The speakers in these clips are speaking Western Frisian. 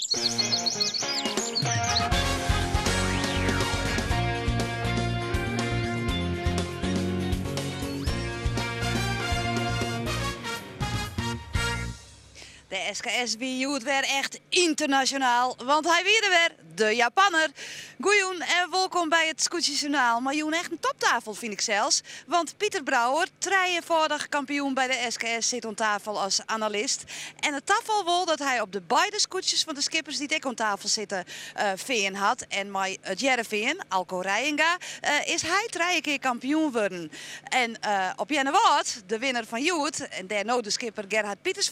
De SKS wie hjoed wer echt ynternasjonaal, want hy wie der wer, de Japanner. Goejûn en wolkom by it Skûtsjesjoernaal. Mar jûn echt in toptafel fyn ik sels, want Pieter Brouwer, trijefâldich kampioen by de SKS, sit oan tafel as analist. En it tafal wol dat hy op de beide skûtsjes fan de skippers dy't ek oan tafel sitte fearn hat. En mei It Hearrenfean, Alco Reijenga, is hy trije kear kampioen wurden. En op Earnewâld, de winner fan hjoed, en dêr no de skipper Gerhard Pieters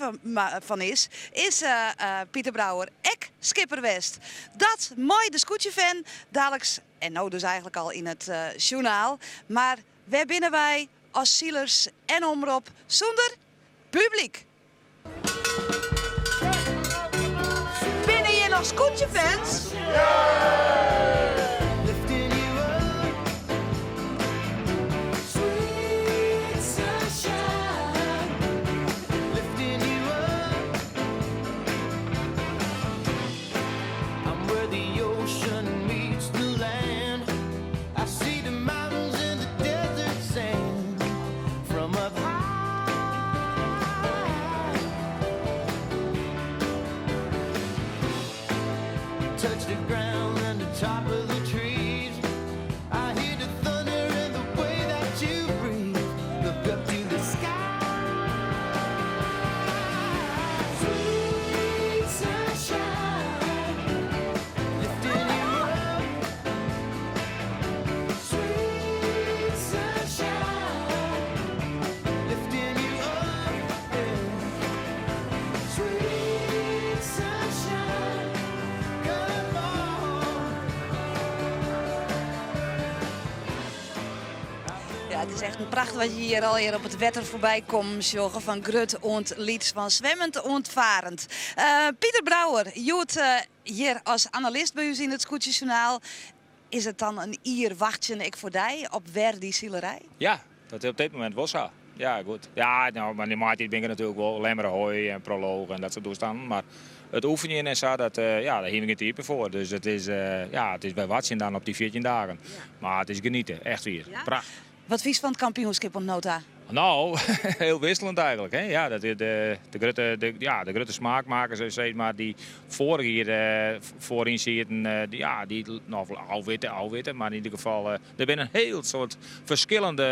fan is, is Pieter Brouwer ek skipper west. Dat mei de skûtsjefan daliks, en no dus eigenlik al yn it sjoernaal. Mar wêr binne wy as silers en omrop sûnder publyk? Binne hjir noch skûtsjefans? Ja, it is echt in pracht wat je hjir allegear op it wetter foarby kommen sjogge. Fan grut oant lyts, fan swimmend oant farend. Eh, Pieter Brouwer, hjoed eh, hjir as analist by ús yn it Skûtsjesjoernaal. Is it dan in jier wachtsjen ek foar dy op wer dy silerij? Ja, dat is op dit momint wol sa. Ja, goed. Ja, no, mar dy maitiid bin ik natuerlik wol Lemmer Ahoy en prolooch en dat soart toestannen. Mar it oefenjen en sa, dat, ja, dêr hiene we gjin tiid mear foar. Dus it is, ja, it is wer wachtsjen dan op dy 14 dagen. Mar it is genieten, echt wier. Prachtich. Wat fynst fan it kampioenskip oant no ta? No, hiel wisselend eigenlik. Hè? Ja, dat is de, de, grutte, de, ja, de grutte smaakmakers, sis mar, dy't foarich jier eh, foaryn sieten, eh, dy, ja, dy, no, ôfwitte, ôfwitte, mar yn ieder gefal, eh, der binne in hiel soad ferskillende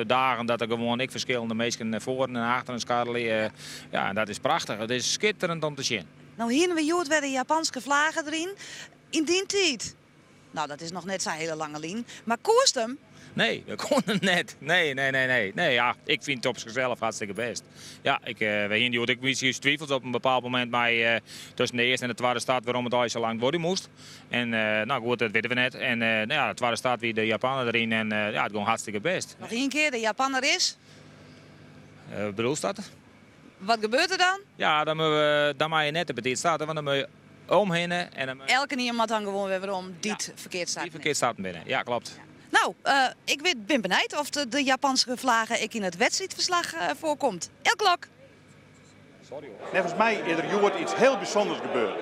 dagen dat der gewoan ek ferskillende minsken foaren en achteren skarrelje. Ja, en dat is prachtich. It is skitterend om te sjen. No hiene we hjoed wer de Japanske flage deryn. Yn dyn tiid No, dat is noch net sa hiele lange lyn. Mar koest him? Nee, we koenen him net. Nee, nee, nee, nee. Nee, ja, ik fyn it op sichsels hartstikke bêst. Ja, ik, eh, we hiene hjoed ek in bytsje ús twifels op in bepaald momint mei eh, tusken de earste en de twadde start wêrom it eins sa lang duorje moast. En eh, nou goed, dat witte we net. En eh, nou ja, de twadde start wie de Japanner deryn en eh, ja, it gong hartstikke bêst. Noch ien kear, de Japanner is? Uh, bedoelst dat? Wat gebeurt der dan? Ja, dan moatte we, dan mei je net te betiid starte, want dan moat je omhinne en dan Elkenien moat dan gewoan wer werom dy't ferkeard starten Dy't ferkeard starten binne, ja klopt. No, ik wit, bin benijd oft de Japanske flage ek yn it wedstriidferslach foarkomt. Elk lok! Neffens my is der hjoed iets hiel bysûnders gebeurd.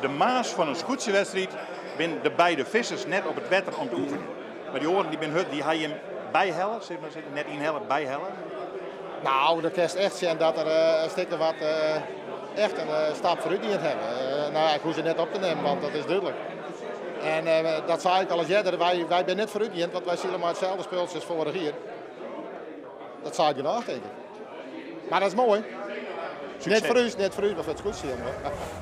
De maas fan in skûtsjewedstriid binne de beide vissers net op it wetter om te oefenjen. Mar dy oaren dy binne hurd, dy ha jim byhelle, sis mar, net ynhelle, byhelle. Nou, dan kinst echt sjen dat der in stikke wat echt in stap foarút dien hawwe. Nou ja, ik hoech se net op te nimmen, want dat is dúdlik. En dat sei ik al eens earder, wy, wy binne net foarút gien, want wy sile mei itselde spultsje as foarich jier. Dat seit genôch, tink ik. Mar dat is moai. Net foar ús, net foar ús, mar foar it skûtsjesilen.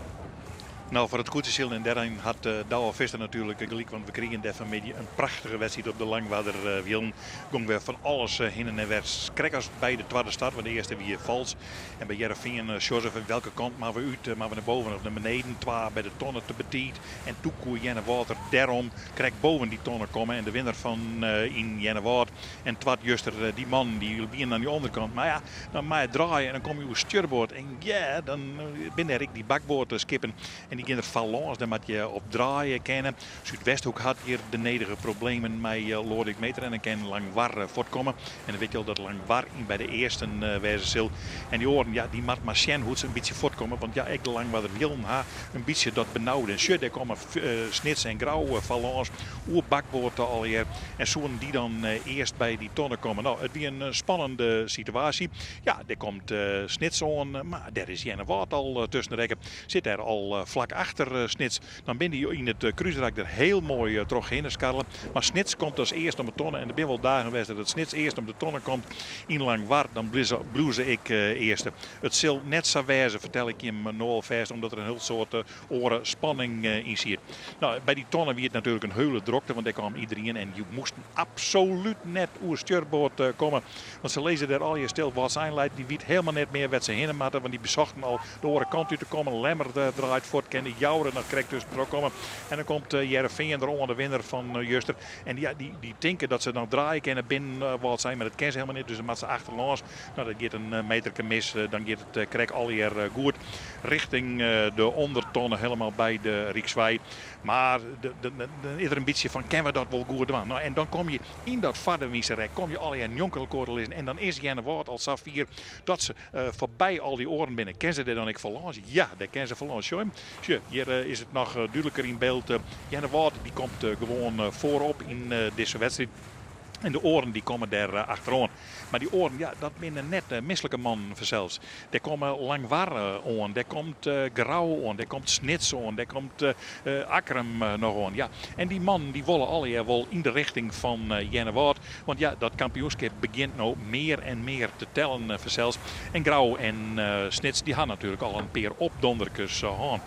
No, foar it skûtsjesilen en dêryn hat Douwe Visser natuerlik gelyk, want we krigen dêr fanmiddei in prachtige wedstriid op de Langwarder Wielen. Gong wer fan alles hinne en wer, krekt as by de twadde start, want de earste wie fals. En by Hearrenfean, Joseph, welke kant moatte we út? Moatte we nei boven of nei beneden? Twa by de tonne te betiid. En toe koe Earnewâld dêrom krekt boven dy tonne komme. En de winner fan yn Earnewâld en twad juster, dy mannen dy wienen oan dy ûnderkant. Mar ja, dan mei it draaien en dan komme je oer stjurboard. En ja, dan binne dêr ek dy bakboardskippen. En dy. En dy gean der foarlâns, dêr moat je op draaie kinne. Súdwesthoek hat hjir de nedige problemen mei Loadewyk Meeter en dan kin Langwar fuortkomme. En dan wit je al dat Langwar yn by de earsten wêze sil. En dy oaren, ja, dy moat mar sjen hoe't se in bytsje fuortkomme. Want ja, ek de Langwarder Wielen ha in bytsje dat benaude. En sjoch, dêr komme Snits en Grou foarlâns oer bakboard allegear. En soenen dy dan earst by dy tonne komme? No, it wie in spannende situaasje. Ja, dêr komt Snits oan, mar dêr is Earnewâld al tusken rekke. Sit dêr al flak achter Snits. Dan binne dy yn it krúsrak der hiel moai trochhinne skarrele. Mar Snits komt as earst om 'e tonne en der binne wol dagen west dat it Snits earst om de tonne komt yn Langwar. Dan bliuwe se ek earste. It sil net sa wêze, fertel ik jim no al fêst, omdat der in hiel soad oare spanning yn siet. No, by dy tonne wie it natuerlik in heule drokte, want dêr kaam iderien en je moasten absolút net oer stjurboard komme. Want se lizze dêr allegear stil. Wâldsein leit, dy wit helemaal net mear wêr't se hinne moatte, want dy besochten al de oare kant út te kommen. Lemmer draait fuort, kin de Joure noch krekt tuskentroch komme. En dan komt Hearrenfean der oan, de winner fan juster. En ja, dy tinke dat se noch draaie kinne binnen Wâldsein, mar dat kin se helemaal net. Dus dan moatte se achterlâns. No, dat giet in meterke mis. Dan giet it krekt allegear goed richting de ondertonne, helemaal by de Rykswei. Mar dan is der in bytsje fan, kinne we dat wol goed dwaan? No, en dan kom je yn dat farde rek, kom je allegear njonken elkoar te lizzen. En dan is Earnewâld al safier dat se foarby al dy oaren binne. Kin se dêr dan ek foarlâns? Ja, dêr kin se foarlâns. Sjoch, hjir is it noch dúdliker yn byld. Earnewâld dy komt gewoan foarop yn dizze wedstriid. En de oaren dy komme dêr achteroan. Mar dy oaren, ja, dat binne net mislike mannen fansels. Dêr komme Langwar oan, dêr komt Grou oan, dêr komt Snits oan, dêr komt Akkrum noch oan. Ja, en dy mannen dy wolle allegear wol yn de richting fan Earnewâld. Want ja, dat kampioenskip begjint no mear en mear te tellen fansels. En Grou en Snits dy ha natuerlik al in pear opdonderkes hân.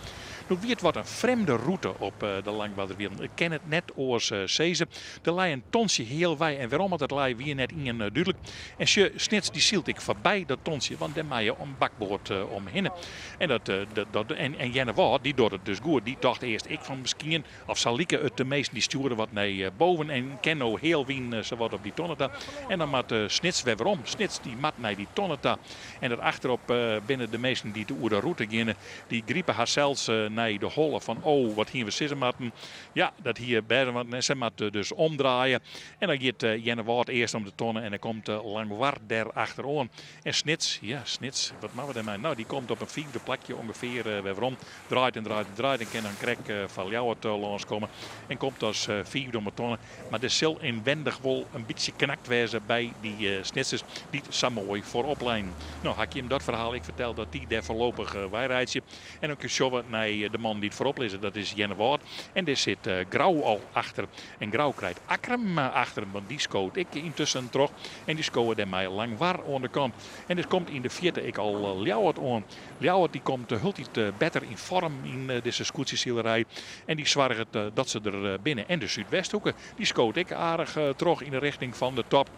No wie it wat in frjemde rûte op de Langwarderwielen. Ik kin it net oars sizze. Der lei in tontsje healwei en wêrom dat lei wie net ien dúdlik. En sjoch, Snits dy sylt ek foarby dat tontsje, want dêr mei je om bakboard omhinne. En dat, dat, en, en Earnewâld dy docht it dus goed. Dy tocht earst ek fan miskien, of sa like it de measten, dy stjoerde wat nei boven en kin no healwyn sawat op dy tonne ta. En dan moat Snits wer werom. Snits dy moat nei dy tonne ta. En der achterop binne de minsken dy't oer de rûte geane, dy gripe harsels nei de holle fan oh, wat hiene we sizze moatten. Ja, dat hie bêst want se moat dus omdraaie. En dan giet Earnewâld earst om de tonne en dan komt Langwar dêr achteroan. En Snits, ja Snits, wat moatte we dêrmei? No, dy komt op in fiifde plakje ûngefear wer werom. Draait en draait en draait en kin dan krekt foar Ljouwert lâns komme. En komt as fiifde om de tonne. Mar der sil ynwendich wol in bytsje knakt wêze by dy Snitsers dy't sa moai foarop leinen. No ha ik jim dat ferhaal ek ferteld dat dy dêr foarlopich weireitsje. En dan sjogge we nei de man dy't foarop lizze, dat is Earnewâld. En dêr sit Grou al achter. En Grou krijt Akkrum achter him, want dy skoot ek yntusken troch. En dy skowe dêrmei Langwar oan de kant. En der komt yn de fierte ek al Ljouwert oan. Ljouwert dy komt hieltyd better yn foarm yn dizze skûtsjesilerij. En dy soarget dat se der binne. En de Súdwesthoeke dy skoot ek aardich troch yn de richting fan de top.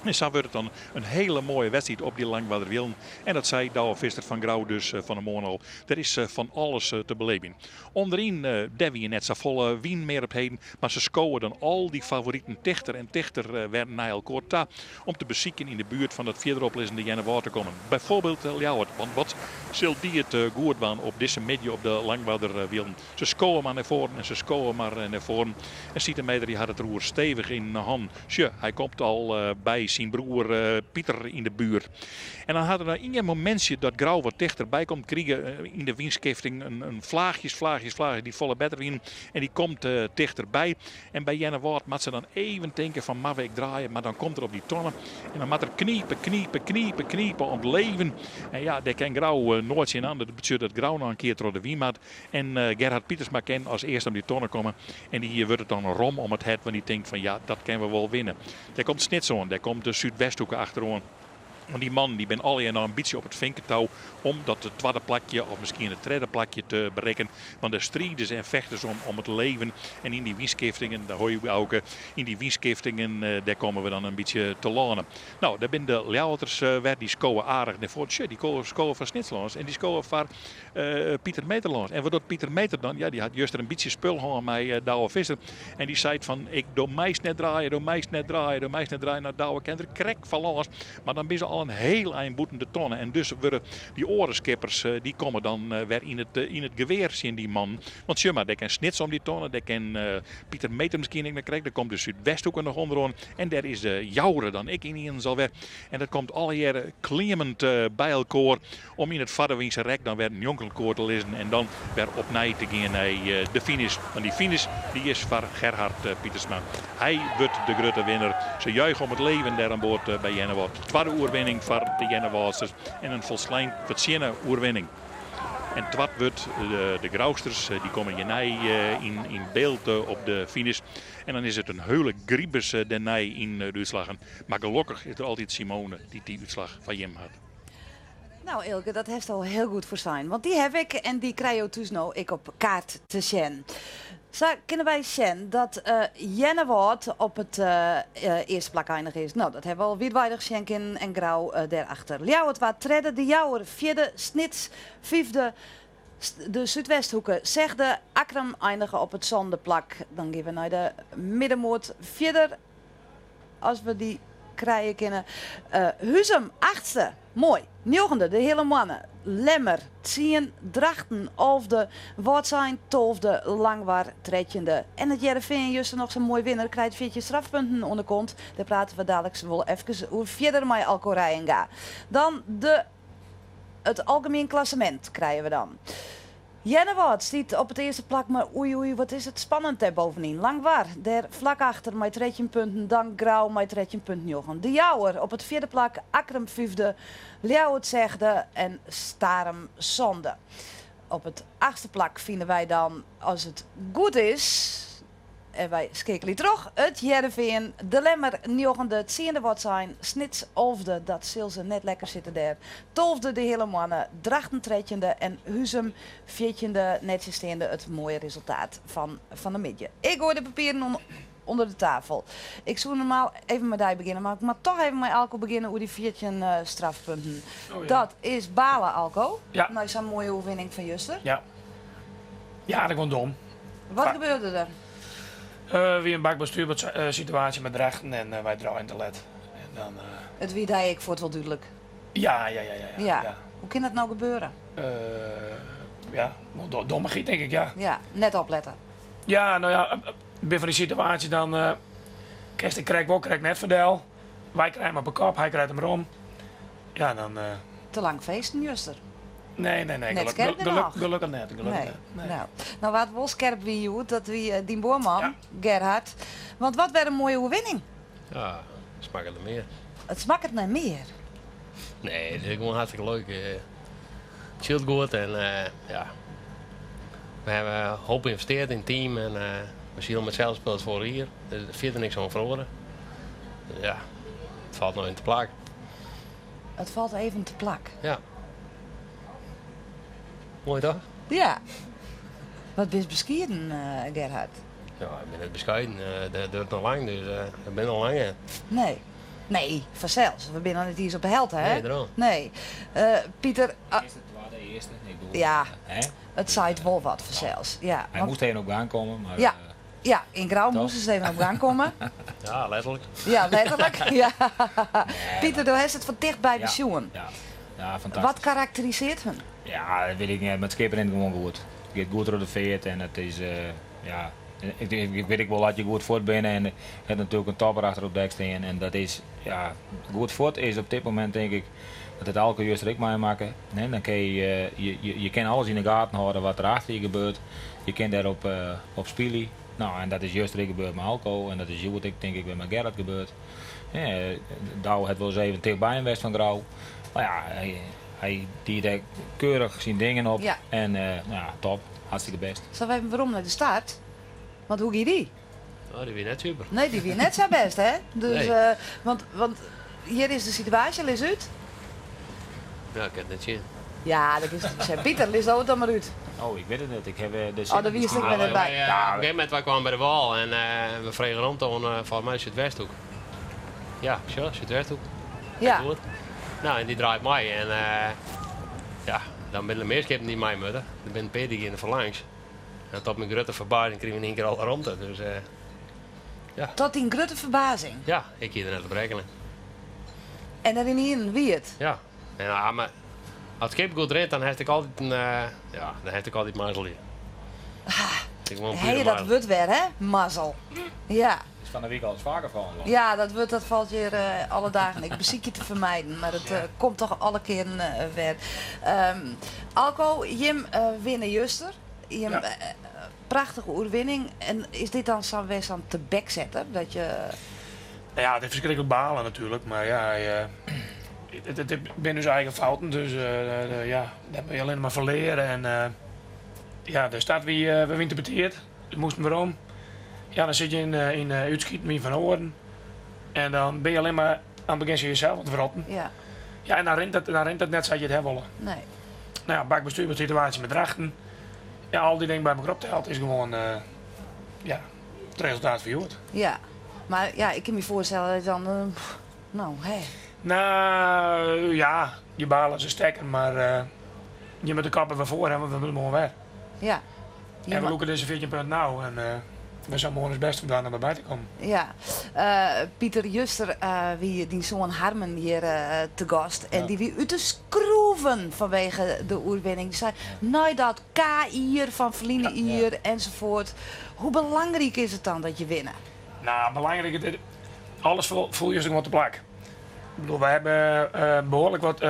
En sa wurdt it dan in hiele moaie wedstriid op dy Langwarderwielen. En dat sei Douwe Visser fan Grou dus fan 'e moarn al. Der is fan alles te belibjen. Underyn, dêr wie net safolle wyn mear op 't heden, mar se skowe dan al dy favoriten tichter en tichter wer nei elkoar ta om te besykjen yn de buert fan dat fierderop lizzende Earnewâld te kommen. Byfoarbyld Ljouwert, want wat sil dy it goed dwaan op dizze middei op de Langwarderwielen. Se skowe mar nei foaren en se skowe mar nei foaren. En Siete Meeter dy hat it roer stevich yn hannen. Sjoch, hy komt al by syn broer Pieter yn de buert. En dan hat er noch ien momintsje dat Grou wat tichterby komt, krige yn de wynskifting in flaachjes, flaachjes, flaachjes dy't folle better wienen. En dy komt tichterby. En by Earnewâld moat se dan even tinke fan moatte we ek draaie, mar dan komt er op dy tonne. En dan moat er knipe, knipe, knipe, knipe om it leven. En ja, dêr kin Grou noait tsjin oan. Dat betsjut dat Grou noch in kear troch de wyn moat. En Gerhard Pietersma kin as earste om dy tonne komme. En dy wurdt it dan rom om it hert, want dy tinkt fan ja, dat kinne we wol winne. Dêr komt Snits oan, dêr komt de Súdwesthoeke achteroan. Want dy mannen dy binne allegear noch in bytsje op it finketou om dat twadde plakje of miskien it tredde plakje te berikken. Want dêr stride se en fechte se om it leven. En yn dy wynskiftingen, dêr hoor je Auke, yn dy wynskiftingen dêr komme we dan in bytsje telâne. No, dêr binne de Ljouwerters wer, dy skowe aardich nei foaren. Sjoch, dy skowe foar Snits lâns en dy skowe foar Pieter Meeter lâns. En wat docht Pieter Meeter dan? Ja, dy hat juster in bytsje spul hân mei Douwe Visser. En dy seit fan, ik do meist net draaie, do meist net draaie, do meist net draaie. No, Douwe kin der krekt foar lâns. Mar dan binne se al al in hiel ein bûten de tonne. En dus wurde dy oare skippers dy komme dan wer yn it yn it gewear tsjin dy mannen. Want sjoch mar, dêr kin Snits om dy tonne, dêr kin Pieter Meeter miskien ek noch krekt, dêr komt de Súdwesthoeke noch ûnderoan en dêr is de Joure dan ek ynienen alwer. En dat komt allegearre kleamend by elkoar om yn it foarderwynse rek dan wer njonken elkoar te lizzen en dan wer opnij te gean nei de finish. Want dy finish dy is foar Gerhard Pietersma. Hy wurdt de grutte winner. Se juiche om it leven dêr oan board by Earnewâld. Twadde oerwinning foar de Earnewâldsters en in folslein fertsjinne oerwinning. En twad wurdt de Grousters, dy komme hjirnei yn byld op de finish. En dan is it in heule gribus dêrnei yn de útslaggen. Mar gelokkich is der altyd Simone dy't dy útslach foar jim hat. Nou Eelke, dat hast al hiel goed foarsein, want dy haw ik en dy krije jo thús no ek op kaart te sjen. Sa kinne wy sjen dat Earnewâld op it earste plak einige is. No, dat hawwe we al wiidweidich sjen kinnen en Grou dêrachter. Ljouwert waard tredde, De Jouwer fjirde, Snits fyfde, de Súdwesthoeke sechde, Akkrum einige op it sânde plak. Dan gean we nei de middenmoat fierder. As we dy krije kinne. Huzum, achtste. Moai. Njoggende, de Heale Moanne. Lemmer, tsien. Drachten, alfde. Wâldsein, tolfde. Langwar, trettjinde. En it Hearrenfean, juster noch sa'n moai winner, krijt 14 strafpunten oan de kont. Dêr prate we daliks wol efkes oer fierder mei Alco Reijenga. Dan de, it algemien klassemint krije we dan. Earnewâld stiet op it earste plak, mar oei oei wat is it spannend dêr bovenyn. Langwar dêr flak achter mei 13 punten, dan Grou mei 13,9. De Jouwer op it fjirde plak, Akkrum fyfde, Ljouwert sechde en Starum sânde. Op it achtste plak fine wy dan, as it goed is, En wy skeakelje troch, It Hearrenfean, De Lemmer njoggende, tsiende Wâldsein, Snits alfde, dat sil se net lekker sitte dêr, tolfde De Heale Moanne, Drachten trettjinde en Huzum fjirtjinde, nettsjinsteande it moaie resultaat fan fan 'e middei. Ik goai de papieren ûnder de tafel. Ik soe normaal even mei dy begjinne, mar ik moat toch even mei Alco begjinne oer dy 14 strafpunten. Dat is balen, Alco, nei sa'n moaie oerwinning fan juster. Ja, ja, dat gewoan dom. Wat gebeurde der? Uh, wie in bakboard-stuurboard situaasje mei Drachten en wy draaiden te let. En dan, It wie dy ek fuort wol dúdlik? Ja, ja, ja, ja, ja. Ja. Hoe kin dat no gebeure? Ja, dommichheid tink ik, ja. Ja, net oplette. Ja, no ja, bin fan dy situaasje dan kinst it krekt wol, krekt net ferdel. Wy krije him op 'e kop, hy krijt him rom. Ja, dan. Te lang feesten juster. Nee, nee, nee. Net skerp genôch. Gelokkich net. Gelokkich net. Nee. Nou, no wa't wol skerp wie hjoed, dat wie eh, dyn buorman, ja. Gerhard. Want wat wer in moaie oerwinning. Ja, it smakket nei mear. It smakket nei mear? Nee, it is gewoan hartstikke leuk. Eh, it sylt goed en eh, ja, we hawwe in hoop ynvestearre yn it team en we sile mei itselde spul as foarich jier. Der is fierder niks oan feroare. Dus ja, it falt no yn te plak. It falt even te plak. Ja. Moai toch? Ja. Wat bist beskieden, eh, Gerhard. Ja, ik bin net beskeiden. Eh, dat duorret noch lang, dus uh, ik bin al lang. Hè. Nee. Nee, fansels. We binne noch net iens op de helte, hè? Nee, dêrom. Nee. Uh, Pieter... Earste, twadde, earste. Ik bedoel, ja, hè? it seit wol wat fansels. Ja, Hy moast even op gang komme, mar... Ja. Ja, yn Grou moasten se even op gang komme. Ja, letterlik. Ja, letterlik. Ja. Pieter, do hast it fan tichtby besjoen. Ja, ja, fantastysk. Wat karakterisearret him? Ja, dat wit ik net, mar it skip rint gewoan goed. It giet goed troch de feart en it is, ja, ik, ik wit ek wol dat je goed fuort binne en hat natuerlik in topper achter op dek stean en dat is, ja, goed fuort is op dit momint tink ik dat it Alco juster ek meimakke. Dan kin je, je, je kin alles yn de gaten hâlde wat der achter je gebeurt. Je kin dêrop op spylje. No, en dat is juster ek gebeurd mei Alco en dat is hjoed ek tink ik wer mei Gerrit gebeurd. Ja, Douwe hat wolris even tichtby him west fan Grou. Mar ja, hy, hy die dêr keurich syn dingen op. Ja. En uh, ja, top. Hartstikke best. Sille we even werom nei de start? Want hoe gie dy? Oh, dy wie net super. Nee, dy wie net sa best, hè? Dus, Nee. uh, want, want hjir is de situaasje, lis út. Ja, ik kin it net sjen. Ja, dat is het. Pieter, lis dat dan mar út. Oh, ik wit it net. Ik haw de Oh, dêr wiest ek wer net by. Op in gegeven momint wy kwamen by de wâl en we fregen romte oan folgens my Súdwesthoek. Ja, sjoch, Súdwesthoek. Ja. Goed. No, en dy draait mei en ja, dan binne der mear skippen dy't mei moatte. Der binne in pear dy geane der foarlangs. En tot myn grutte ferbazing krigen we yn ien kear alle romte. Dus, ja. Tot dyn grutte ferbazing? Ja, ik hie der net op rekkene. En dêr ynienen wie it. Ja. En, ja, mar as it skip goed rint, dan hast ek altyd in, ja, dan hast ek altyd mazzel. Ha je dat wurd wer, hè? Mazzel. Ja. Is fan de wike al faker fallen. Ja, dat wurd dat falt hjir alle dagen. Ik besykje te fermijden, mar it komt toch alle kearen wer. Alco, jim winne juster. Jim prachtige oerwinning. En is dit dan sa wer sa'n tebeksetter? Dat je. Nou ja, it is ferskriklik balen natuerlik, mar ja, it binne ús eigen fouten, dus ja, dêr moatte je allinnich mar fan leare. En ja, de start wie, we wiene te betiid, dus moasten werom. Ja, dan sit je yn útskiten wyn fan oaren en dan bin je allinnich mar oan it begjin tsjin jesels oan it wrotten. Ja. Ja, en dan rint it, dan rint it net sa't je it ha wolle. Nee. No ja, bakbestuur situaasje mei Drachten. Ja, al dy dingen by mekoar opteld is gewoan, ja, it resultaat fan hjoed. Ja, mar ja, ik kin my foarstelle dat je dan, no, hè. No, ja, je bale as in stekker, mar je moatte de kop der wer foar hawwe, want we moatte moarn wer. Ja. En we lûke dizze 14 punten no en we sille moarn ús bêst foar dwaan om derby te kommen. Ja. Pieter, juster wie dyn soan Harmen hjir te gast en dy wie út de skroeven fanwege de oerwinning. Dy sei, nei dat K-jier fan ferline jier ensafoart. Hoe belangryk is it dan dat je winne? Nou, belangryk, it, alles foel juster gewoan te plak. Ik bedoel, wy hawwe behoarlik wat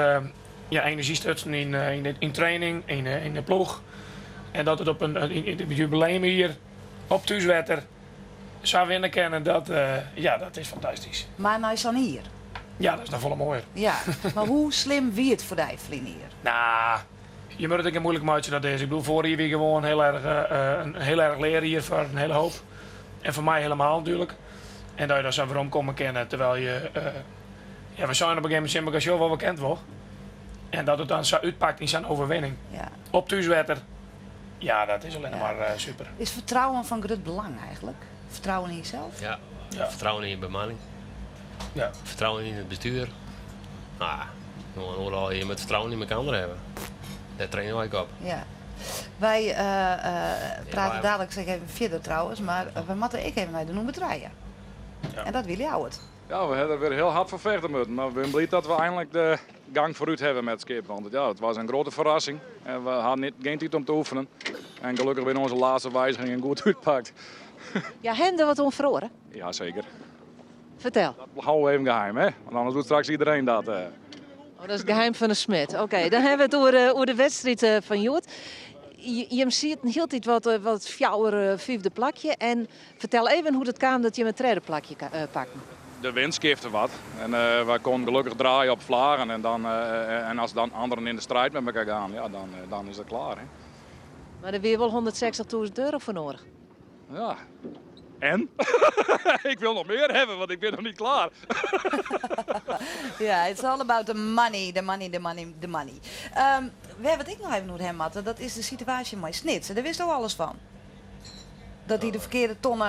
ja, enerzjy stutsen yn training, yn de ploech. En dat it op in yn it jubileumjier op thúswetter sa winne kinne, dat, ja, dat is fantastysk. Mar nei sa'n jier? Ja, dat is noch folle moaier. Ja, mar hoe slim wie it foar dy ferline jier? Nou, je moatte it ek net moeilik meitsje dat is. Ik bedoel, foarich jier wie gewoan hiel erch, in hiel erch learjier foar in hiele hoop. En foar my helemaal natuerlik. En dat je dan sa weromkomme kinne terwyl je, ja, we seinen op in gegeven momint tsjin mekoar, sjoch wol, we kinne it wol. En dat it dan sa útpakt yn sa'n overwinning. Ja. Op thúswetter, ja, dat is allinnich mar super. Is fertrouwen fan grut belang eigentlik? Fertrouwen yn jesels? Ja, fertrouwen yn je bemanning. Ja. Fertrouwen yn it bestjoer. Nou, gewoan oeral, je moatte fertrouwen yn mekoar hawwe. Dêr traine wy ek op. Ja. Wy prate daliks ek even fierder trouwens, mar we moatte ek even nei de nûmer trije. Ja. En dat wie Ljouwert. Ja, we hawwe der wer hiel hard foar fechte moatten. Mar we binne bliid dat we einlik de gang foarút hawwe mei it skip. Want ja, it was in grutte ferrassing. En we hadden net, gjin tiid om te oefenen. En gelokkich binne onze lêste wizigingen goed útpakt. Ja, ha jim der wat oan feroare? Ja, seker. Fertel. Dat hâlde we even geheim, hè? Want anders doet straks iedereen dat. Oh, dat is it geheim fan de smid. Oké, dan hawwe we it oer de wedstriid fan hjoed. Jim sieten hieltyd wat, wat fjouwer, fyfde plakje. En fertel even hoe't it kaam dat jim it tredde plakje pakten. De wind skifte wat en wy koenen gelokkich draaie op vlagen. En, dan, en as dan anderen yn de striid mei mekoar gean, ja, dan, dan is it klear. Hè? Mar der wie wol 160.000 euro foar nedich. Ja. En? Ik wil noch mear hawwe, want ik bin noch net klear. Ja, it's all about the money, the money, the money, the money. Wêr wat ik noch even oer ha moat, dat is de situaasje mei Snits. Dêr witsto alles fan? Dat dy de ferkearde tonne,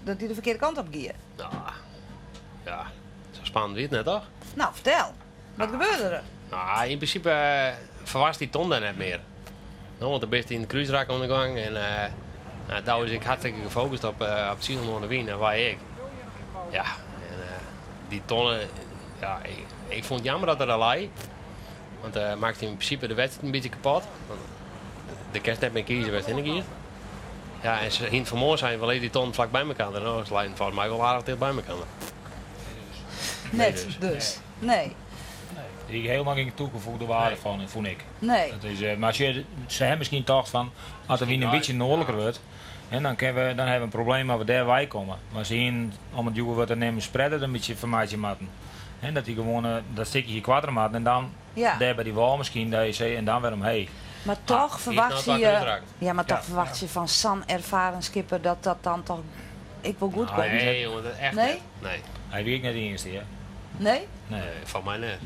dat dy de ferkearde kant op gie. Nou, ja, sa spannend wie it net, toch? Nou, fertel. Wat gebeurde der? Nou, yn prinsipe ferwachtst dy ton dêr net mear. No, want dan bist yn it krúsrak oan de gang en nou, Douwe is ek hartstikke gefocust op, op it silen oan de wyn en wy ek. Ja, en dy tonne, ja, ik, ik fûn it jammer dat er der lei. Want uh, makke yn prinsipe de wedstriid in bytsje kapot. Want dêr kinst net mear kieze wêr'tst hinne giest. Ja, en se hiene fan 'e moarn sein, we lizze dy tonnen flak by mekoar. En no, se leinen folgens my wol aardich ticht by mekoar. Net dus. Nee. Der wie helemaal gjin toegevoegde waarde fan, fûn ik. Nee. Dat is, mar se, se hawwe miskien tocht fan, as de wyn in bytsje noardliker wurdt, hè, dan, kinne we, dan hawwe we in probleem as we dêr wei komme. Mar se hiene, om it djoer wat te nimmen, spreader in bytsje fermeitsje moatten. Hè, dat dy gewoan dat stikje hier koarter moatten en dan Ja. dêr by dy wâl miskien, dat je se, en dan wer omheech. Mar toch Ah, ferwachtsje nou je, ja, mar toch Ja. ferwachtsje je fan sa'n erfaren skipper dat dat dan toch ek wol goed komt. Nee, jonge, dat echt Nee? net. Nee. Hy wie ek net de iennichste, hear. Nee? Nee. Nee, folgens my net.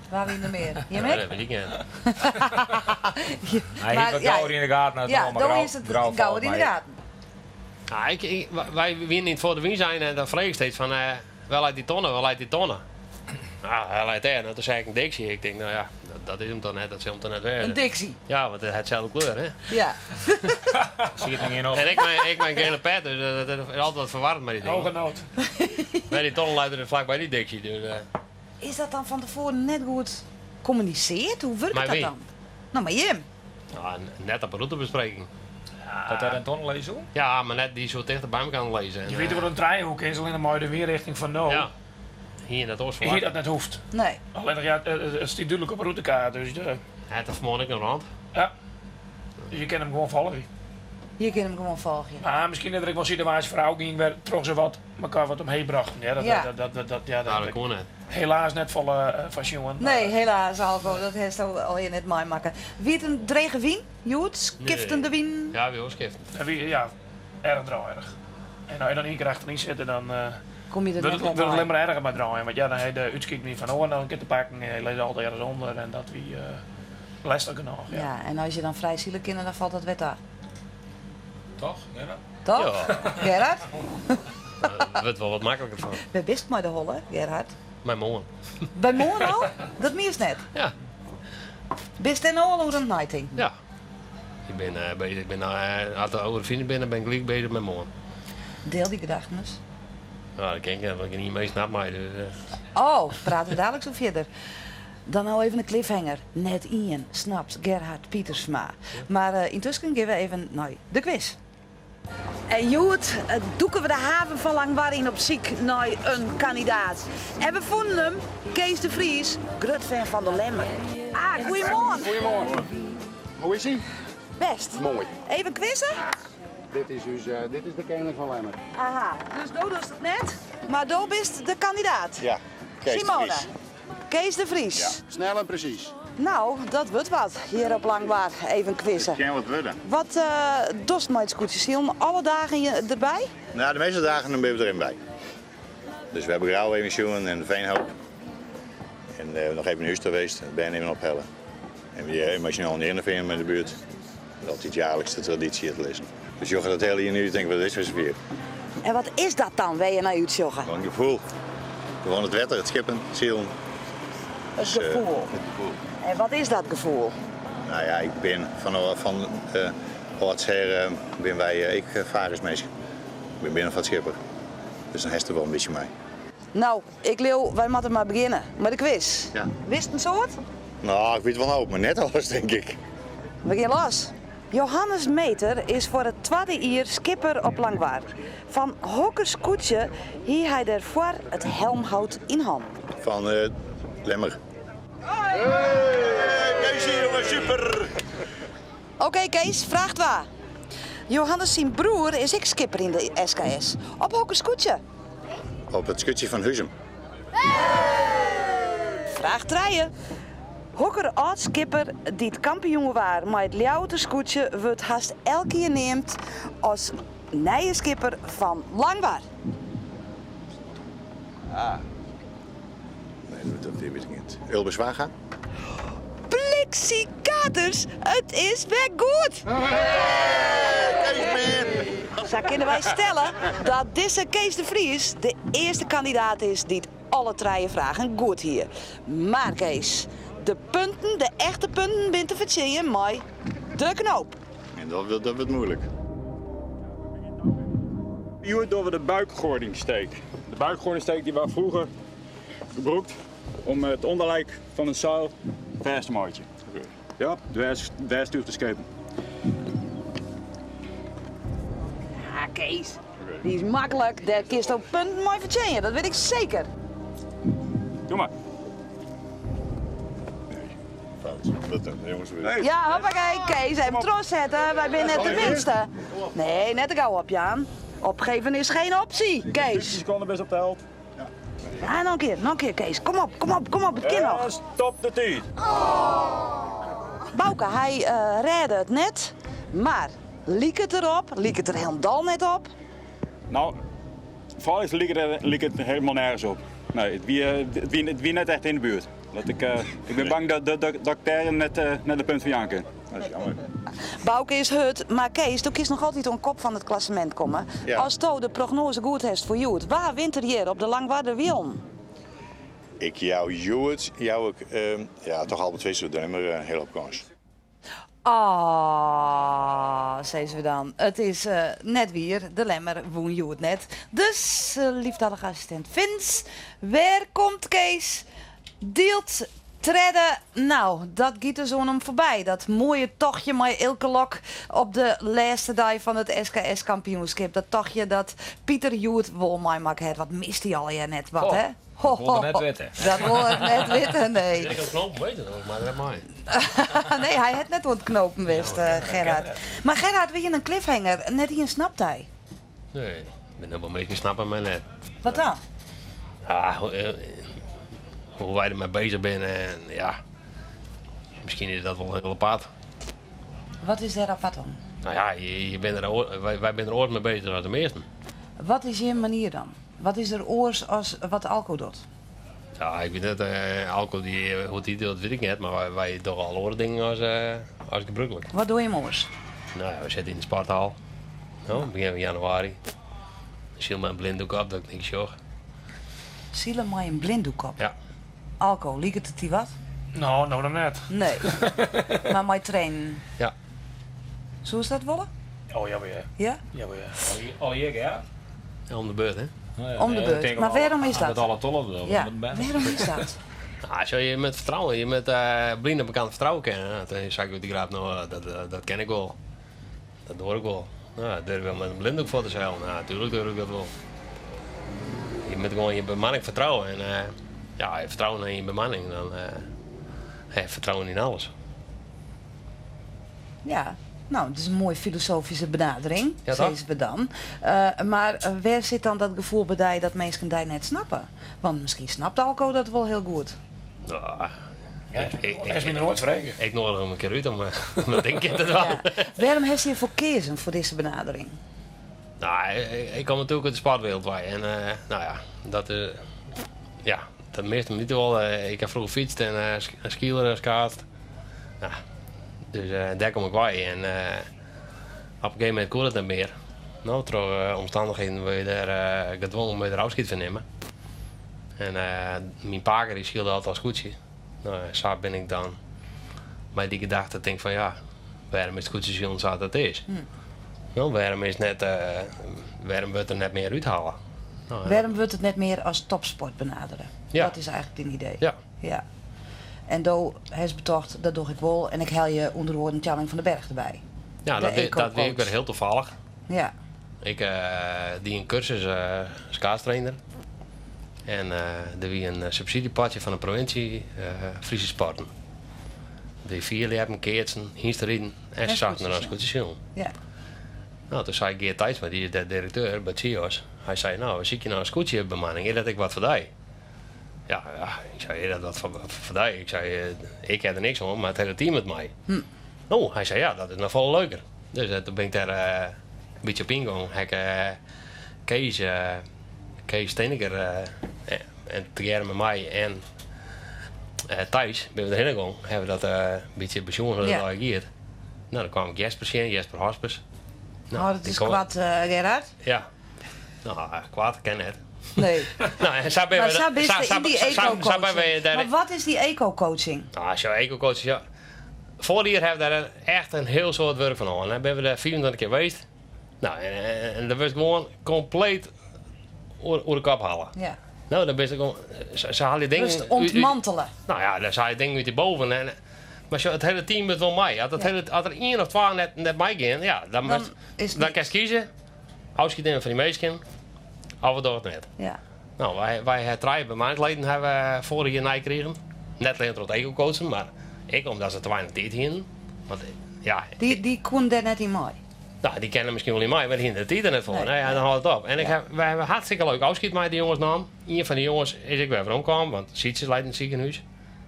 Wa wie der mear? Jim Nee, ek? dat wit ik net. Hy hie wat gauwer yn de gaten as Ja, normaal, dan grau- is it grau gauwer yn de falt my. gaten. Nou, ik, wy wiene yn it foar de wyn sein en dan frege ik steeds fan, wêr leit dy tonne, wêr leit dy tonne? Nou, hy leit dêr. Nou, toen sei ik in Dixie. Ik tink, no ja, dat is him toch net, dat sil him toch net wêze. In Dixie. Ja, want it hat deselde kleur, hè? Ja. Siet noch ien op. En ik mei, ik mei in gele pet, dus dat is altyd wat verwarrend mei dy dingen. Hoge nood. Mar dy tonnel leit der flak by dy Dixie, dus. Is dat dan fan tefoaren net goed kommuniseard? Hoe wurket Mei dat wie? dan? No, mei jim. No, net op 'e rûtebespreking. Dat der in tonnel lizze soe? Ja, mar net dy soe tichter by elkoar lizze. Je witte wat in trijehoek is, allinnich mei de wynrichting fan no. Ja, hie net oars Hie ferwachte. dat net hoeft. Nee. Allinnich ja, it stiet dúdlik op 'e rûtekaart, dus de. Hy hat der fanmoarn ek noch rand. Ja. Dus je kinne him gewoan folgje. Je kinne him gewoan folgje. Mar miskien is der ek wol situaasje foarôf gien wêr troch se wat elkoar wat omheech brochten. Ja, dat, Ja. dat, dat, dat, dat, ja, Nou, dat dat koe net. helaas net folle fan sjoen. Nee, helaas Alco, dat hast allegear net meimakke. Wie it in drege wyn hjoed? Skiftende wyn? Ja, wie wol skiftend. En wie, ja, erch draaierich. En as je dan ien kear achteryn sitte, dan Kom je der wurdt net it, wer wurdt it wei. allinnich mar erger mei draaien. Want ja, dan ha je de útskikwyn fan oaren dan in kear te pakken en je lizze altyd ergens ûnder en dat wie lestich genôch. Ja. Ja, en as je dan frij sile kinne, dan falt dat wer ta. Toch, Gerard? Toch? Gerard? Der wurdt wol wat makliker fan. Wêr bist mei de holle, Gerard? By moarn. By moarn al? Dat mienst net? Ja. Bist dêr no al oer oan it neitinken? Ja. Ik bin bezich, ik bin, as we oer de finish binne, bin ik gelyk bezich mei moarn. Diel dy gedachten ris. No, dat kin ik net, want ik gjin ien mear snapt my. Dus. Oh, prate we daliks oer fierder. Dan no even in cliffhanger. Net ien snapt Gerhard Pietersma. Mar yntusken gean we even nei de kwis. En hjoed dûke we de haven fan Langwar yn op syk nei in kandidaat. En we fûnen him, Kees de Vries, grut fan fan de Lemmer. Ah, goeiemoarn. Goeiemoarn. Hoe is ie? Best. Moai. Even quizzen? Dit is, ús, dit is de kening fan Lemmer. Aha, dus do dochst it net, mar do bist de kandidaat. Ja, Kees de Simone. Vries. Kees de Vries. Ja, snel en precies. Nou, dat wurdt wat hjir op Langwar. Even quizzen. It kin wat wurde. Wat uh, dochst mei it skûtsjesilen? Alle dagen je derby? Nou, de meeste dagen dan ben we erin bij. Dus we hebben Grauw even sjoen en de Veenhoop. En uh, nog even naar huis geweest, het bern even ophellen. En we emotioneel in Heerenveen in de buurt. Dat is altijd jaarlijks de traditie het lezen. Dus joh, dat hele hier nu, denk ik, wat is het weer? En wat is dat dan, waar je naar útsjogge? Gewoon een gevoel. Gewoon het wetter, het skippen, het zielen. Het Dus, gevoel. het gevoel. En wat is dat gevoel? Nou ja, ik ben van, van uh, oudsher uh, ben wij, ik varersmeester. Ik ben binnen van het schipper. Dus dan heeft er wel een beetje mee. Nou, ik leeuw, wij moeten maar beginnen met de quiz. Ja. Wist een soort? Nou, ik weet wel een hoop, maar net alles denk ik. We gaan los. Johannes Meter is foar it twadde jier skipper op Langwar. Fan hokker skûtsje hie hy dêrfoar it helmhout yn hannen? Fan uh, Lemmer. Hey, Kees hier, jongen, super! Oké Kees, fraach twa. Johannes syn broer is ek skipper yn de SKS. Op hokker skûtsje? Op it skûtsje fan Huzum. Fraach trije. Hokker âld-skipper dy't kampioen waard mei it Ljouwerter skûtsje wurdt hast elk jier neamd as nije skipper fan Langwar? Ah. Nee, dat wit ik net. Ulbe Zwaga? Bliksikaters, it is wer goed! Sa kinne wy stelle dat dizze Kees de Vries de earste kandidaat is dy't alle trije fragen goed hie. Mar Kees, de punten, de echte punten binne te fertsjinjen mei de knoop. En dat, dat wurdt muoilik. Hjoed dogge we de buikgordingsteek. De buikgordingsteek die waard froeger brûkt om it ûnderlyk fan in seil fêst te meitsjen. Ja, dwers, dwers de skepen. Ja, Kees, dy is maklik. Dêr kinsto punten mei fertsjinje, dat wit ik seker. Doe mar. Fout. Dat, jongens. Ja, hoppakee, Kees, even trochsette. Wy binne net de minste. Nee, net te gau opjaan. Opgeven is geen optie, Kees. seconden best op de helft. Ja, noch in kear, noch in kear, Kees. Kom op, kom op, kom op, it kin noch. En stop de tiid. Bouke, hy uh, rêde it net, mar like it derop, like it der hielendal net op? Nou, foarearst like it, like it hielendal nergens op. Nee, it wie, it wie, it wie net echt yn de buert. Dat ik, uh, ik bin bang dat, dat, dat, dat ik dêr net, uh, net de punt fan jaan kin. Dat is jammer. Bouke is hurd, mar Kees, do kinst noch altyd oan kop fan it klassemint komme. Ja. Asto de prognoaze goed hast foar hjoed, wa wint der hjir op de Langwarder Wielen? Ik jou hjoed jou ik, ja, toch Albert Visser de Lemmer in hiele hoop kâns. Ah, sizze we dan. It is net wier, de Lemmer wûn hjoed net. Dus, lieftallige assistint Vince, wêr komt Kees? Dield tredde. No, dat giet dus oan him foarby. Dat moaie tochtje mei Eelke Lok op de lêste dei fan it SKS-kampioenskip. Dat tochtje dat Pieter hjoed wol meimakke hat. Wat mist hy allegear net wat, hè? Dat wol er net witte. Dat wol er net witte, nee. Ik oan knopen weet het maar net mei. Nee, hy hat net oan it knopen west, Gerard. Mar Gerard, we hiene in cliffhanger. Net ien snapt dy. Nee, bin hiel folle minsken snappe my net. Wat dan? Ja, hoe wy dermei beuzich binne en ja, miskien is dat wol hiel apart. Wat is dêr apart oan? No ja, je binne der, wy binne der oars mei beuzich as de measten. Wat is jim manier dan? Wat is der oars as wat Alco docht? Ja, ik wit net, Alco dy, hoe't dy docht wit ik net, mar wy dogge al oare dingen as, as gebrûklik. Wat dogge jim oars? No ja, we sitte yn de sporthal, no, begjin fan januari. Sile mei in blinddoek op, dat ik niks sjoch. Sile mei in blinddoek op? Ja. Alco, liket it dy wat? No, no noch net. Nee, mar mei trainen? Ja. Soest dat wolle? Oh, jawel. Ja? Jawel. Allegear, ja? Om de beurt, hè? Om de beurt. Mar wêrom is dat? Dat alle tolle Ja, wêrom is dat? Nou, as je met fertrouwen, je met blyn op elkoar fertrouwen kinne, dan sei ik út de grap, no, dat, dat ken ik wol. Dat doar ik wol. No, durf ik wol mei in blinddoek fuort te silen? No, natuerlik durf ik dat wol. Je moatte gewoan je bemanning fertrouwe. En ja, as je fertrouwen yn je bemanning, dan ha je fertrouwen yn alles. Ja, no, it is in moaie filosofyske benadering, Ja, toch? sizze we dan. Mar wêr sit dan dat gefoel by dy dat minsken dy net snappe? Want miskien snapt Alco dat wol hiel goed. No, Hast my noch noait frege. Ik noadigje him in kear út om dat ding te dwaan. Ja. Wêrom hast hjirfoar keazen foar dizze benadering? No, ik kom natuerlik út de sportwereld wei. En no ja, dat is, ja, dat measte witte wol. Ik ha froeger fytst en skeelere en skaatst. Ja, dus dêr kom ik wei. En op in gegeven momint koe dat net mear. No, troch omstannichheden wurd je dêr gedwongen om der ôfskied fan nimmen. En myn paker dy sylde altyd al skûtsje. No, en sa bin ik dan mei dy gedachte tink fan ja, wêrom is it skûtsjesilen sa't it is? No, wêrom is net, wêrom wurdt der net mear úthelle? No, en Wêrom wurdt it net mear as topsport benadere? Ja. Dat is eigentlik dyn idee. Ja. Ja. En do hast betocht, dat doch ik wol en ik helje ûnder oaren Tjalling van den Berg derby. Ja, De dat wie, dat wie ek eco-coach. wer hiel tafallich. Ja. Ik die in kursus skaatstrainer. En der wie in subsydzjepotsje fan de provinsje Fryske Sporten. Der wie fierljeppen, keatsen, hynsteriden en se sochten nei in skûtsjesilen. Ja. No, toen sei Geert Tijtsma, dy is dêr direkteur by CIOS, hy sei, no, we sykje nei in skûtsjebemanning, is dat ek wat foar dy? Ja, ja, ik sei, is dat wat foar dy? Ik sei, ik ha der niks oan, mar it hiele team moat mei. No, hy sei, ja, dat is noch folle leuker. Dus toen bin ik dêr in bytsje op yngongen. Ha ik Kees, Kees Steneker en tegearre mei my en Thijs binne we derhinne gongen. Hawwe we dat in bytsje besjoen hoe't it allegear giet. No, dan kwam ik Jesper tsjin, Jesper Hospes. No, Hâld it ris koart, Gerard. Ja. No, koart kin net. Nee. No, en sa binne Mar we sa bist yn dy eco-coaching. Mar wat is dy eco-coaching? No, sjoch, eco-coaching, ja. Foarich jier hawwe we dêr echt in hiel soad wurk fan hân. Binne we dêr 25 kear west. No, en dan wurdst gewoan kompleet oer de kop helle. Ja. No, dan bist gewoan. Se helje dingen. Wurdst ûntmantele. No ja, dan se helje dingen út dy boven. En, mar sjoch, it hiele team moat wol mei. As, it hiele, as der ien of twa net, net meigean, ja, dan, Dan is dan kinst kieze. Ôfskied nimme fan dy minsken, of we dogge it net. Ja. No, wy, wy ha trije bemanningsleden hawwe we foarich jier nij krigen. Net allinnich troch it eco-coachen, mar ek omdat se te weinich tiid hienen. Want ja, Dy, dy koenen dêr net yn mei. no, dy kinne miskien wol yn mei, mar dy hienen de tiid der net foar. Nee. Nee, en dan hâldt it op. En ik Ja. ha, wy hawwe hartstikke leuk ôfskied mei dy jonges naam. Ien fan dy jonges is ek wer weromkaam, want Sietse leit yn it sikehûs.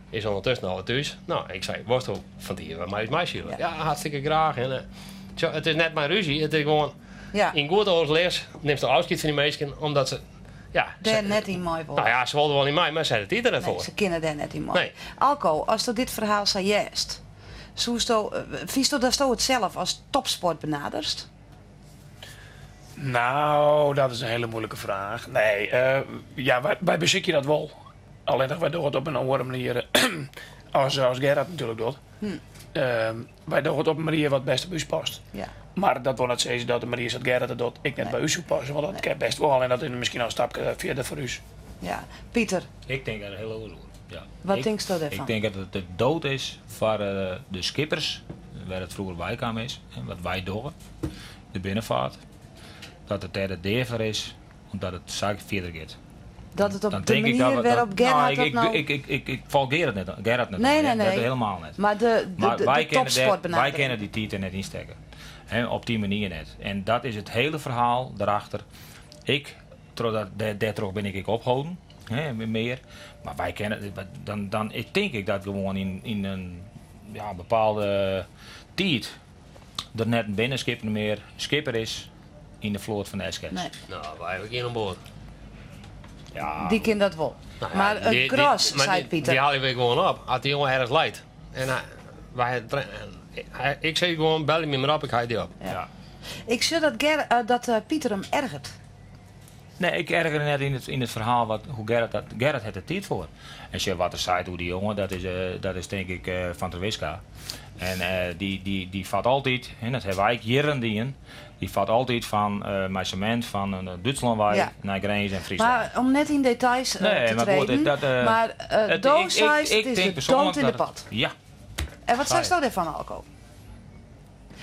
Is ûndertusken alwer thús. No, ik sei, wolsto fan 't jier wer mei ús meisile? Ja. Ja, hartstikke graach. En, tsjo, it is net mei rúzje, it is gewoan Ja. yn goed oerlis nimst ôfskied fan dy minsken, omdat se, ja, Dêr se- net yn mei wolle. Nou ja, se wolle der wol yn mei, mar se ha de tiid der net Nee, foar. se kinne dêr net yn mei. Nee. Alco, asto dit ferhaal sa hearst, soesto, fynsto datsto it sels as topsport benaderst? No, dat is in hiele muoilike fraach. Nee, ja, wy, wy besykje dat wol. Allinnich wy dogge it op in oare manier as, as Gerard natuerlik docht. Wy dogge it op in manier wat bêst by ús past. Ja. Mar dat wol net sizze dat de manier sa't Gerard it docht ek net by ús soe passe, want dat kin bêst wol, en dat is miskien al in stapke fierder foar ús. Ja. Pieter? Ik tink der hiel oars oer. Ja. Wat tinksto dêrfan? Ik tink dat it de dood is foar de skippers, wêr't it froeger weikaam is, en wat wy dogge, de binnenfeart, dat it dêr de dea foar is, omdat it sa fierder giet. Dat it op Dan de tink ik manier dat we, wêrop't dat, Gerard nou, dat ik, no... ik, ik, ik, ik fal Gerard net, Gerard net Nee, oan, nee, hè. Dat nee. helemaal net. Mar de, de, Maar de, wij de kennen daar, wij topsportbenadering. kennen die tiid der net ynstekke. Hè, op dy manier net. En dat is it hiele ferhaal derachter. Ik, trochdat, dêr, dêrtroch bin ik ek opholden, hè, mear. Mar wy kinne, dan, dan ik tink ik dat gewoan yn, yn in ja, bepaalde tiid der net in binnenskipper mear skipper is yn de float fan de SKS. Nee. No, wy hawwe ien oan board. Ja. Dy kin dat wol. Nou ja, Mar it die- die- gros, maar sei die- Pieter. Die helje we gewoan op. As dy jonge ergens leit. En hy, wy, hy, ik sis gewoan, belje my mar op, ik helje dy op. Ja. Ik sjoch dat, Ger, dat Pieter him ergeret. Nee, ik erger net yn it ferhaal wat, hoe Gerrit dat. Gerrit hat der tiid foar. En sjoch wat er seit oer dy jonge, dat is, dat is tink ik fan Terwiska. En dy, dy, dy fart altyd, en dat hawwe wy ek jierren dien, dy fart altyd fan mei semint fan Dútslân wei Ja. nei Grins en Fryslân. Mar om net yn details Nee, te mar goed, treden, dat, mar it, do ik, ik, seist ik it is tink de persoanlik dood in de dat it, pot. ja. En wat Sa seisto dêrfan, Alco?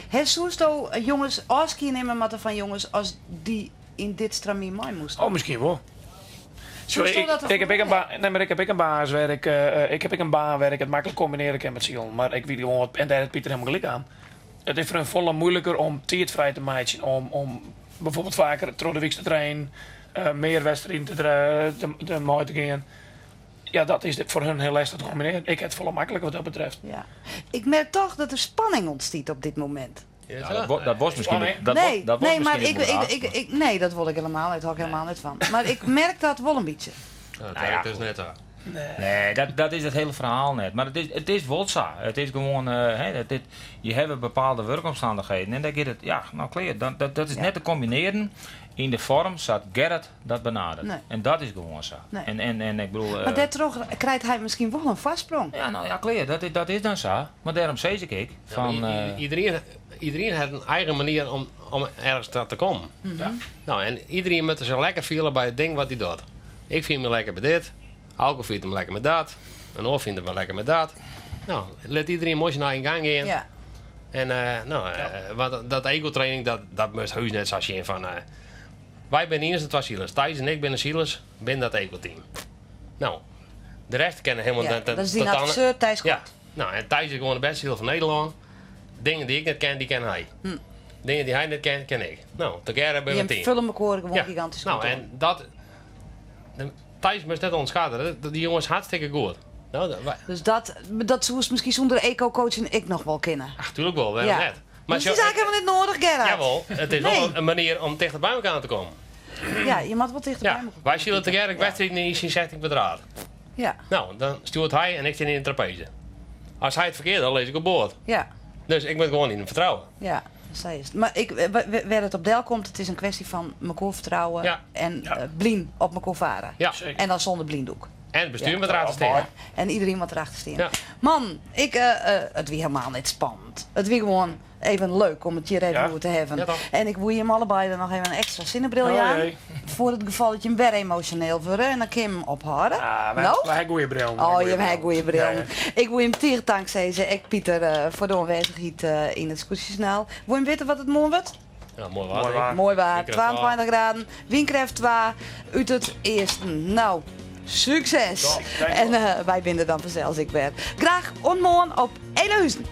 Hè, soesto jonges ôfskie nimme moatte fan jonges as dy yn dit stramien mei moasten? Oh, miskien wol. Soesto Sorry, ik, dat ik heb ek in erfoar baan, nee, mar ik ha ek in baas wêr ik, ik ha ek in baan wêr ik it maklik kombinearje kin mei silen. Mar ik wit gewoan wat, en dêr hat Pieter hielendal gelyk oan. It is foar him folle muoiliker om tiid frij te meitsjen om, om byfoarbyld faker troch de wyks te trainen, mear wedstriden te, te, te mei te gean. Ja, dat is foar hun hiel lestich te kombinearjen. Ik ha it folle makliker wat dat betreft. Ja. Ik merk toch dat der spanning ûntstiet op dit momint. Ja, dat, wo- dat was miskien Spanning? dat, nee, dat was nee, mar miskien ik, ek wol ik, ik, ik, nee, dat wol ik hielendal net. Hâld ik hielendal net fan. Mar ik merk dat wol in bytsje. Nou, dat Nou ja, werkt dus net sa. Nee, dat, dat is it hiele ferhaal net. Mar it is, it is wol sa. It is gewoan, hè, dat dit, je hawwe bepaalde wurkomstannichheden en dêr giet it, ja, no klear. Dat, dat, dat is Ja. net te kombinearjen yn de foarm sa't Gerrit dat benaderet. Nee. En dat is gewoan sa. Nee. En, en, en ik bedoel, Mar dêrtroch krijt hy miskien wol in foarsprong. Ja, no ja, klear. Dat, dat is dan sa. Mar dêrom sis ik ek Ja, fan, mar iderien, iderien hat in eigen manier om, om ergens ta te kommen. Mhm. No, en iderien moat sich lekker fiele by it ding wat hy docht. Ik fyn my lekker by dit, Alco fynt him lekker mei dat, in oar fynt him lekker mei dat. No, lit iderien moai syn eigen gang gean. Ja. En no, want dat ego-training, dat, dat moatst heus net sa sjen fan. Wy binne iennichste twa silers. Thijs en ik binne silers binnen dat ego-team. No, de rest kenne helemaal Ja, net. dat is dyn adviseur Thijs Ja, Kort. no, en Thijs is gewoan de bêste siler fan Nederlân. Dingen dy't ik net ken, dy ken hy. Dingen dy't hy net ken, ken ik. No, tegearre binne we Jim team. folje mekoar gewoan Ja, gigantysk no, goed oan. en dat. De, Thijs moatst net ûnderskatte. Dat- Dy jonge is hartstikke goed. No, dat, wij- Dus dat, dat soest miskien sûnder eco-coaching ek noch wol kinne. ach, tuerlik wol, wêrom Ja. net? Maar dus it is eigentlik helemaal net nedich, Gerard. Jawol, it is Nee. wol in manier om tichter by mekoar te kommen. Ja, je moat wol tichter by Ja, mekoar wy sile tegearre ek wedstriden yn syn 16 kwadraat. Ja, No, dan stjoert hy en ik stean yn de trapeze. As hy it ferkeard docht, lis ik op board. ja, Dus ik moat gewoan yn him fertrouwe. ja. Sa is it. Mar ik, wêr't it op delkomt, it is in kwestje fan mekoar fertrouwe Ja. en Ja. blyn op mekoar farre. Ja. Seker. En dan sûnder blyndoek. En it bestjoer Ja. moat derachter stean. En iderien moat derachter stean. Ja. Man, ik, it wie hielendal net spannend. It wie gewoan even leuk om it hjir even Ja. oer te hawwen. Ja, toch? En ik woe jim allebeide noch even in ekstra sinnebril Oh, jaan. jee. Foar it gefal dat jim wer emosjoneel wurde en dan kin jim him ophâlde. Ah, wy, No? wy ha goede brillen. Oh, jim ha goede brillen. Ja, ja. Ik woe jim tige tank sizze, ek Pieter, foar de oanwêzichheid yn it Skûtsjesjoernaal. Wolle jim witte wat it moarn wurdt? Ja, moai waar. Moai waar. Moai waar, Wynkrêft 2. 22 graden, wynkrêft 2 út it easten. No, sukses! Dank En wy binne der dan fansels ek wer. Graach oant moarn op Elahuzen.